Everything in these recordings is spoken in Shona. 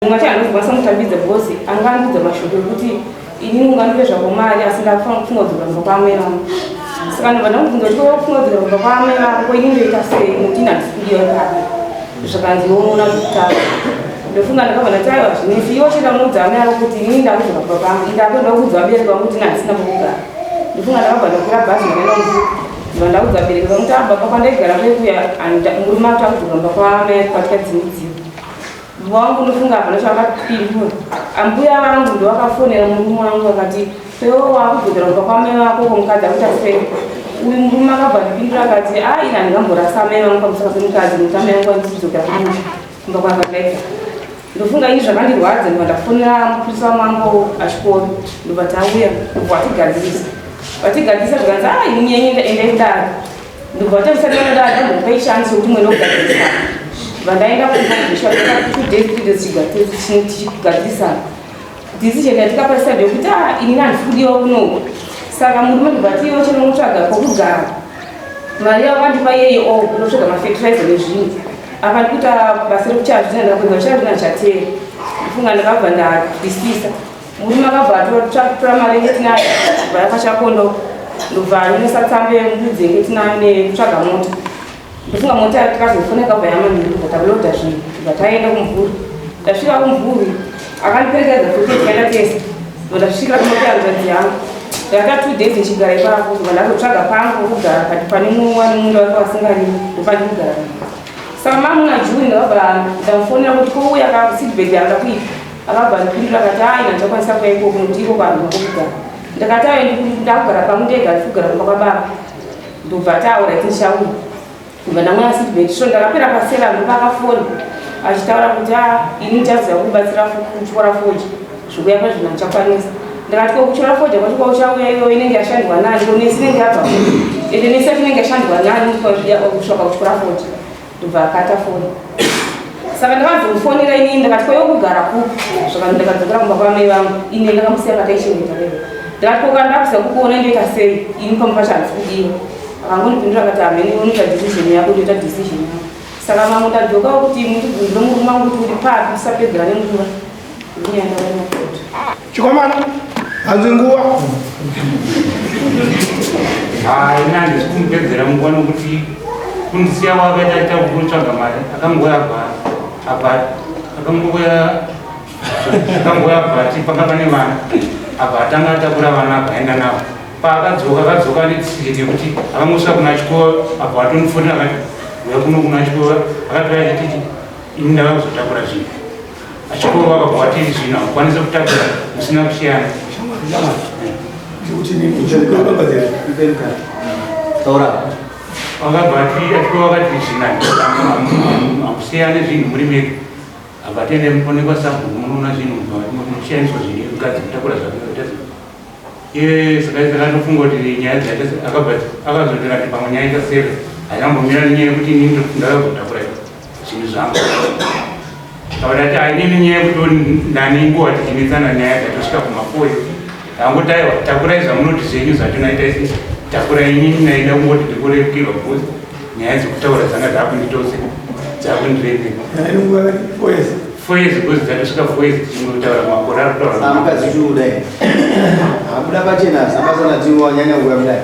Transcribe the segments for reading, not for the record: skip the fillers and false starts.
Mumwe acho handizokwanisa kumutambidza because anga andiudza mashoko ekuti inini ungandipe zvako mari asi ndakufanira kufunga kudzoka kumba kwaamai vangu. Saka ndobva ndamubvunza kuti ko wakufunga kudzoka kumba kwaamai vako ko inini ndoita sei nekuti ini handisi kudiwa ipapo. Zvakanzi iwe unoona zvekutaura. Ndofunga ndakabva ndati aiwa zvinetsi iwe chienda unoudza amai vako kuti inini ndakudzoka kumba kwangu. Ndakuenda kuudza vabereki vangu kuti ini handisina pokugara. Ndofunga ndakabva ndakwira bhazi ndakaenda kumba. Ndobva ndaudza vabereki vangu kuti ah baba kwandaigara kuya murume akuti akudzoka kumba kwaamai kwatikadzimidziwa. Wangu ndofunga hapana chavakapindura. Ambuya vangu ndovakafonera murume wangu vakati iwe wakudzokera kumba kwamai vako ko mukadzi akuita sei? Uyu murume akabva andipindura akati a ini handingamborasa amai vangu pamusaka pemukadzi nekuti amai vangu vandikudzokera kumusha kumba kwavakaita. Ndofunga ini zvakandirwadza ndobva ndafonera mupurisa wamambo achikoro ndobva tauya ndobva vatigadzirisa. Vatigadzirisa zvikanzi a ini yenyu endai kudare. Ndobva vatarisa ndakadaro ndambokupai chance yekuti muende kugadzirisa. Vandaenda kumba 2 days 3 days tichigadzirisana. Decision yatikapasisa ndeyekuti ah ini handisi kudiwa kunoku. Saka murume ndobva ati iwe chero unotsvaga pokugara. Mari yawakandipa iyeye o oh, unotsvaga mafertilizer nezvinhu. Apa ndikuita basa rekuchaya zvidhina ndakapedza kuchaya zvidhina ndichateera. Ndifunga ndakabva ndadisisa. Murume akabva atora mari yenge tinayo kubva yapachakondo ndobva anyonesa tsamba yembudzi yenge tinayo nekutsvaga mota. Ndofunga mota tikazofona ikabva yamanheru kubva taloda zvinhu kubva taenda kumvuri. Tasvika kumvuri akandiperekedza futi tikaenda tese ndobva ndasvikira kumota yanzvadzi yangu. Ndakaita 2 days ndichigara ipapo ndobva ndazotsvaga pangu pokugara but pane mumwe ane munda wake wasingarimi ndopandikugara. Saka mamuna June ndakabva ndamufonera kuti kouya ka seedbed yanga kuipa. Akabva andipindura akati hayi handichakwanisa kuya ikoko nekuti iko kwanhu kwakugara. Ndakati ayo ndakugara pangu ndega ndiri kugara kumba kwababa. Ndobva ati aura tichauya. Ndobva ndamwaya seatbelt. So ndakapera pasera ndopaakafona achitaura kuti ah ini ndichaziva kubatsira kutyora fodya zvekuya kwazvino handichakwanisa. Ndakati ko kutyora fodya kwacho kwauchauya iwewe inenge yashandwa nani ko nesi inenge yabva kupi ende nesi yacho inenge yashandwa nani kusvika kutyora fodya. Ndobva akata foni. Saka ndakazomufonera inini ndakati kwaiwe kugara kupi? Zvakati ndakadzokera kumba kwamai vangu. Ini ndakamusiya pataichengeta wewe. Ndakati ko kana ndakuziva kukuona ndoita sei? Ini pamwe pacho handisi kudiwa. Akangondipindura akati hamene iwe unoita decision yako ndoita decision yangu. Saka mambo ndadzokawo kuti mundibvunzire murume wangu kuti uri papi tisapedzerane nguva. Ndinyaya ndakaenda koti. Chikomana, hanzi nguva. Hayi, ini handisi kumupedzera nguva nokuti kundisiya kwakaita aita kutsvaga mari akangouya abva abva akangouya akangouya abva ati panga pane vana abva atanga atakura vana abva aenda navo paakadzoka akadzoka ane decision yekuti akangosvika kuna chikoro abva atondifonera akati uya kuno kuna chikoro akatouya achititi ini ndava kuzotakura zvinhu Achikoro vakabva vati zvinhu hamukwanise kutakura musina kusiyana. Vakabva vati achikoro vakati zvinhu hamusiyane zvinhu muri mega. Abva tiende muonekwa sabhuku munoona zvinhu munosiyaniswa zvinhu mukadzi kutakura zvake. Iye saka akatofunga kuti nyaya dzaita akabva akazotora kuti pamwe nyaya ita sere hainambomira nenyaya yekuti inini ndakazotakura zvinhu zvangu. Akaona kuti hainini nyaya yekuti ndani nguva tichinetsana nyaya dzatosvika kumafoyi. Angoti aiwa takurai zvamunoti zvenyu zvacho naita isi takurai inini naida kungoti ndikurerukirwa because nyaya dzekutaura dzanga dzakunditose dzakundiremera. 4 years because dzatosvika 4 years tichingotaura makore ari kutaura. Mukadzi chikudai abuda pachena sabasa nati wanyanya kuuya kudai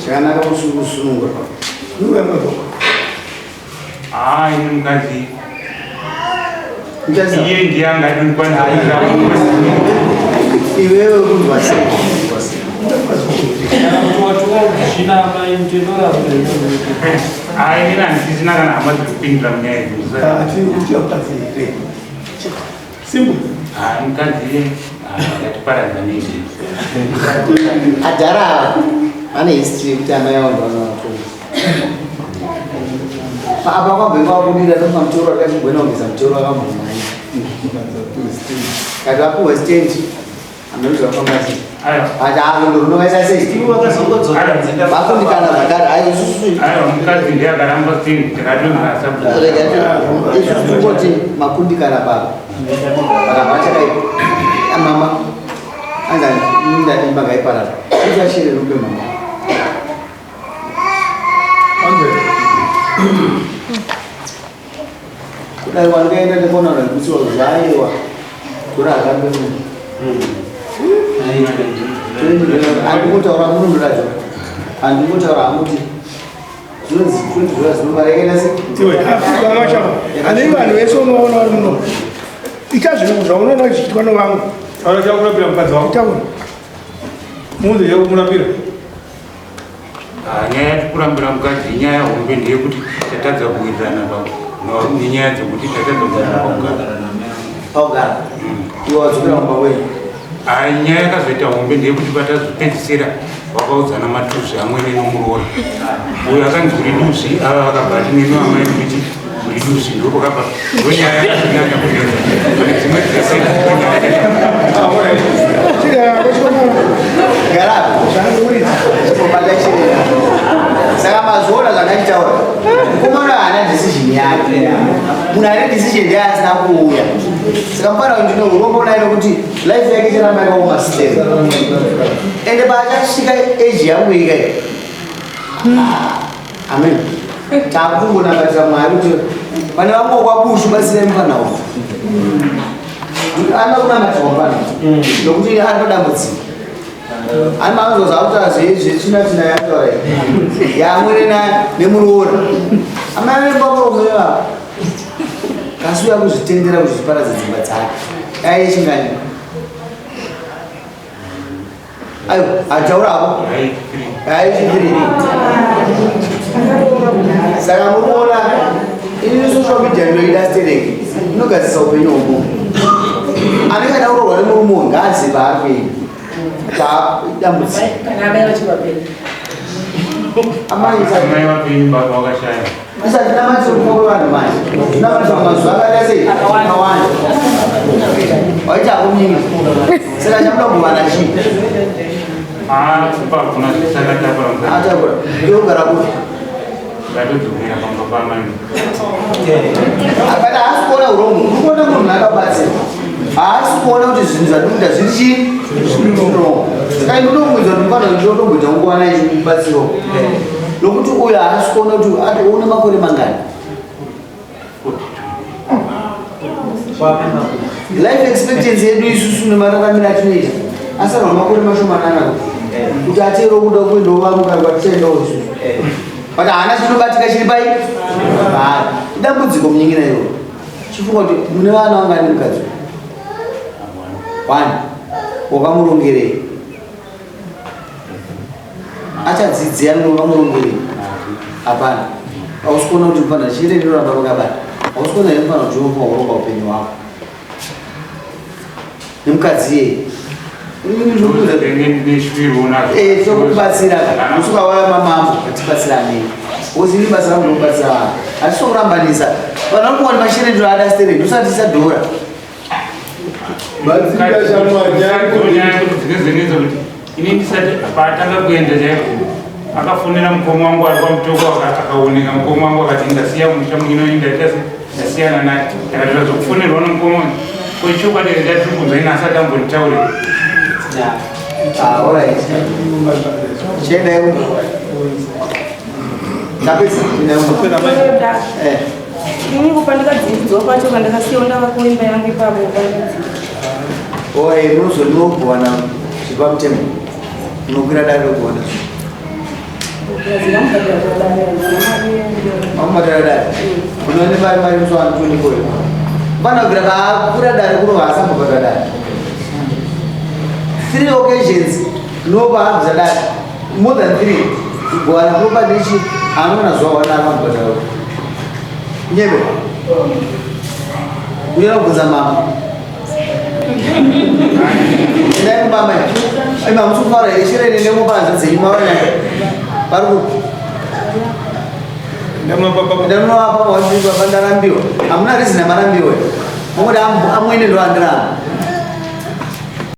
chakanaka kusunungura. Ah, ini mukadzi iye ndiye anga atondikwanisa iwewe kunzwa sei? Hayi, ini handisisina kana hama dzekupindura munyaya idzi. Ati uti mukadzi here? Simple. Ah, mukadzi ngatiparadzanei. Adhara ava vane history yekuti amai vavo ndovanovatonga. Apa kwabva kwabudira ndofunga mutoro akachigwena kugeza mutoro akambomhanya. Kati vapuhwe stand ameno zvafamba sei. Ati avo ndorunovaisa sei? Vakundikana zvakare ayo isusu. Aiwa mukadzi ndiye akaramba stand takatonzasa. Isusu tingoti makundikana baba. Vakabva chakaipa. Mama anga ndati imba ngaiparara. Ita shere rupe mama. Kudai wandikaenda ndikaona vanhu zvaiwa kuri arambe munhu. Handingotaura munhu racho. Handingotaura hangu kuti zvinonzi $20 zvinomara yakaita sei? Iwe, Afrika mashamba. Handei vanhu vese unoona vari muno. Ita zvinhu zvaunoona zvichiitwa nevamwe. Taura chakurapira mukadzi wako. Taura. Muudze chakumurapira. Ah, nyaya yatikurambira mukadzi inyaya hombe ndeyekuti tatadza kuwirirana nenyaya dzekuti tatadza kuwirirana pakugara. Pakugara. Iwe wadzokera kumba kwenyu. Ah, nyaya yakazoita hombe ndeyekuti patazopedzisira vakaudzana matuzvi amwene nomuroora. Uyo akanzi uri duzvi, ava vakabva ati nemi amai muriti uri duzvi, ndopakabva ndonyaya yakazonyanya kunetsa. Pane dzimwe dzese Gara. Chimbobata chirera. Saka mazuona zvandachitaura. Mukomana haana decision yake. Munhu ane decision ndiye asina kuuya. Saka mufana uyu ndine urombo naye nekuti life yake icharamba yakaoma still. Ende paachasvika age yangu ika iyi. Amen. Takungonamatira Mwari kuti pane vamwe kwabushu batsirai mufana uyu. Anoda kunamatirwa mufana uyu. Nokuti ari padambudziko. Ani maanzwa zvakutaura zvetsvina tsvina yataura iyi. Yamwene nemuroora. Amai vane pamuromo ivavo. Kasi uya kuzvitendera kuzviparadza dzimba dzake. Dai yechingani. Ayo, ataura hapo. Dai yechitiri. Saka muri kuona ini social media ndoida stereki. Inogadzisa upenyu hwomunhu. Anenge ada kuroorwa nemurume uyu ngaazive paari kuenda. Dambudziko. Kana amai vacho vapenyu. Amai Amai vapenyu baba vakashaya. Isati namatiro kufa kwevanhu manje. Namatiro mazuva akaita sei? Akawanda. Waita hako munyingi. Saka chamuda kuwana chii? Ah, kupa kuna zvisakatakura mukadzi. Atakura. Iwe ugara kupi? Ndatodzokera pamba pamai. But haasi kuona urombo. Uri kuona munhu akabatsira. Haasi kuona kuti zvinhu zvandikuita zviri chii? Zviri wrong. Saka ndinomuudza kuti mufana ndinotomboita kungowana ichimubatsirawo. Nokuti uyu haasi kuona kuti atoona makore mangani. Life expectancy yedu isusu nemararamiro atinoita asarwa makore mashomanana kuti ateere kuda kuendawo vamwe kwatichaendawo isusu. But haana chinobatika chiri pai paari. Idambudziko munyin'ina iroro. Chifunga kuti mune vana vangani mukadzi uyu? One. Wakamurongerei? Achadzidzira wakamurongerei? Hapana. Hausi kuona kuti mufana chire ndinoramba vakabata. Hausi kuona here mufana kuti unofa uronga upenyu hwako. Nemukadzi iyeye. Neshwiro Tokubatsira musuka waya mamambo atibatsiranei. Wozi basa rangu ndokubatsira vanhu. Hatisi kurambanisa. Vanhu vari kuona mashereni ada stereni usati tisadhora. Batsira shamwari yako. Dzinezvenetsa kuti ini ndisati paatanga kuenda chaiko akafonera mukoma wangu ari kwamutoko akaoneka mukoma wangu akati ndasiya musha munyina wenyu ndaita se ndasiyana naye ndakatira zvokufonerwa nomukoma wangu ko chokwadi ndatiri kunzwa ini asati ambonditaurira. Ah, all right. Chiendai kumba. Tapedza, chiendai kumba. Eh. Ini kupandikadzidzwa pacho pandakasiyawo ndavako imba yangu ipapo pandikadzidzwa. Oye, munozonogowana zviri pamutemo. Munokwira dare rokuona. Makubatira dare. Unoone mari mari musi wa 24. Panobvira paakura dare kuno vaasambobata dare. Three occasions nopaabvisa dare. More than three. Kugowana kunopa ndichi anoona zuva wana akambobata. Nyebe. Uya kubvunza mama. Endai kumba mai. Ai mama musufara here shireni nemupanza dzenyu maona. Vari kupi? Ndamunovapa wazvi baba ndarambiwa. Hamuna reason yamarambiwa. Mongoti amwene ndo andiramba.